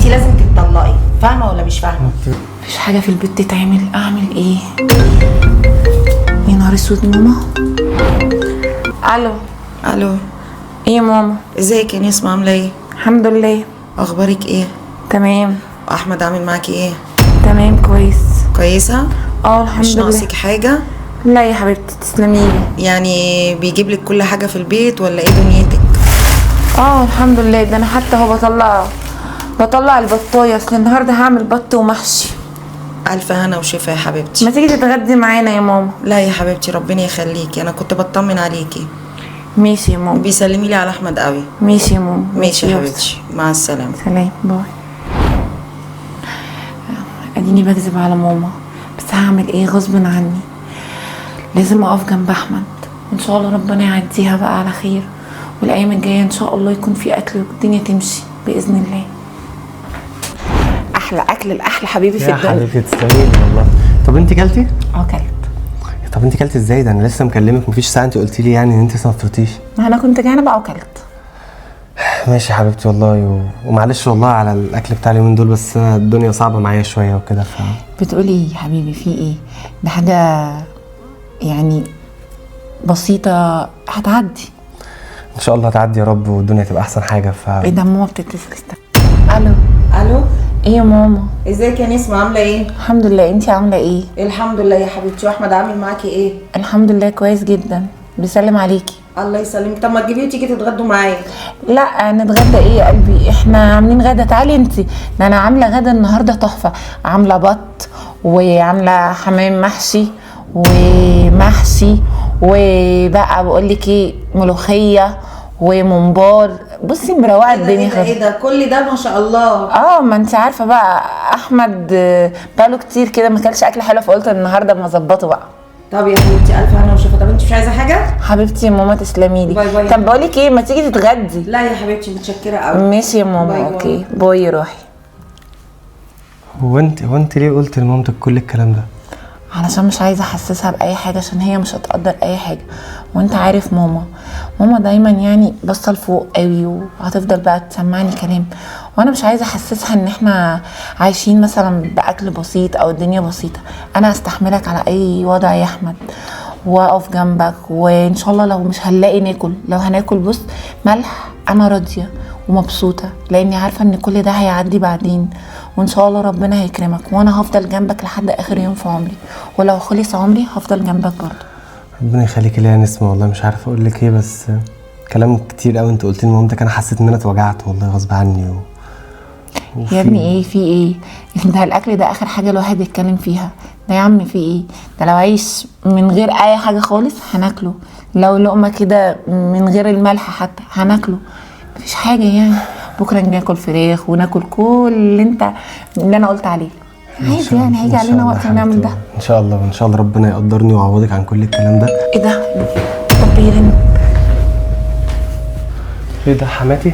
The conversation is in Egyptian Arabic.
لازم تتطلقي، فاهمه ولا مش فاهمه؟ مفيش حاجة في البيت تتعمل، اعمل ايه؟ يا نهار اسود. ماما. الو. الو. ايه يا ماما؟ ازيك يا نسمه، عامله ايه؟ الحمد لله. اخبارك ايه؟ تمام. واحمد عامل معاكي ايه؟ تمام كويس. كويسة؟ اه الحمد مش لله. ناقصك حاجة؟ لا يا حبيبتي تسلمي لي. يعني بيجيب لك كل حاجة في البيت ولا ايه دنيتك؟ اه الحمد لله. ده انا حتى هو بطلع البطايه، اصل النهارده هعمل بط ومحشي. الف هنا وشفا يا حبيبتي. ما تيجي تتغدي معانا يا ماما؟ لا يا حبيبتي ربنا يخليكي، انا كنت بطمن عليكي. ماشي يا ماما. بيسلمي لي على احمد قوي. ماشي يا ماما. ماشي يا يلا. حبيبتي، مع السلامة. سلام bye. اديني بكذب على ماما، بس هعمل ايه؟ غصب عني لازم اقف جنب احمد، وان شاء الله ربنا يعديها بقى على خير، والايام الجاية ان شاء الله يكون في اكل والدنيا تمشي باذن الله. احلى اكل الاحلى حبيبي في يا الدنيا. حبيبتي تسلمي لي والله. طب انت كلتي؟ اه كلت. طب انت كلتي ازاي؟ ده انا لسه مكلمك مفيش ساعة، انت قلتي لي يعني ان انت لسه ما فطرتيش. ما انا كنت جعانة بقى وكلت. ماشي يا حبيبتي والله، ومعلش والله على الاكل بتاع اليومين دول، بس انا الدنيا صعبة معايا شوية وكده. بتقولي ايه يا حبيبي؟ في ايه؟ ده حاجة يعني بسيطة هتعدي ان شاء الله هتعدي يا رب، والدنيا تبقى احسن حاجة. ايه ده ماما بتتصل. استنى. الو. الو. ايه يا ماما؟ ازيك يا نسمه، عامله ايه؟ الحمد لله، انتي عامله ايه؟ الحمد لله يا حبيبتي. واحمد عامل معاكي ايه؟ الحمد لله كويس جدا، بيسلم عليكي. الله يسلمك. طب ما تجيبيه وتيجي تتغدوا معايا. لا نتغدى ايه يا قلبي، احنا عاملين غدا. تعالي انتي، ده انا عامله غدا النهارده تحفة، عامله بط وعامله حمام محشي ومحشي، وبقى بقول لك ايه، ملوخية وممبار. بصي مروقه الدنيا خالص. ايه ده كل ده ما شاء الله. اه ما انت عارفه بقى احمد بقاله كتير كده ما كلش اكل حلو، فقلت النهارده ما اظبطه بقى. طب يا حبيبتي الف هنا وشفا. طب انت مش عايزه حاجة؟ حبيبتي يا ماما تسلمي لي. bye bye. طب بقولك ايه، ما تيجي تتغدي. لا يا حبيبتي متشكره قوي. ماشي يا ماما. bye bye. okay bye يا روحي. هو انت ليه قلت لمامتك كل الكلام ده؟ علشان مش عايزه احسسها باي حاجة، عشان هي مش هتقدر اي حاجة، وانت عارف ماما دايما يعني باصة لفوق قوي، وهتفضل بقى تسمعني كلام، وانا مش عايزه احسسها ان احنا عايشين مثلا باكل بسيط او الدنيا بسيطة. انا هستحملك على اي وضع يا احمد، واقف جنبك، وان شاء الله لو مش هنلاقي ناكل، لو هناكل بص ملح انا راضية ومبسوطة، لاني عارفه ان كل ده هيعدي بعدين، وان شاء الله ربنا هيكرمك، وانا هفضل جنبك لحد اخر يوم في عمري، ولو خلص عمري هفضل جنبك برضه. ربنا يخليكي ليا يا نسمه والله، مش عارفه اقول لك ايه، بس كلام كتير قوي انت قلت لي لمامتك، انا حسيت ان انا اتوجعت والله غصب عني. يا ابني ايه في ايه؟ ده الاكل ده اخر حاجة الواحد يتكلم فيها. ده يا عم في ايه؟ ده لو عيش من غير اي حاجة خالص هناكله، لو لقمة كده من غير الملح حتى هناكله، مفيش حاجة يعني. بكره ناكل فراخ وناكل كل اللي انا قلت عليه عادي يعني، هيجي علينا وقت ونعمل ده ان شاء الله. ان شاء الله ربنا يقدرني ويعوضك عن كل الكلام ده. ايه ده؟ طب بيرن. ايه ده حماتي؟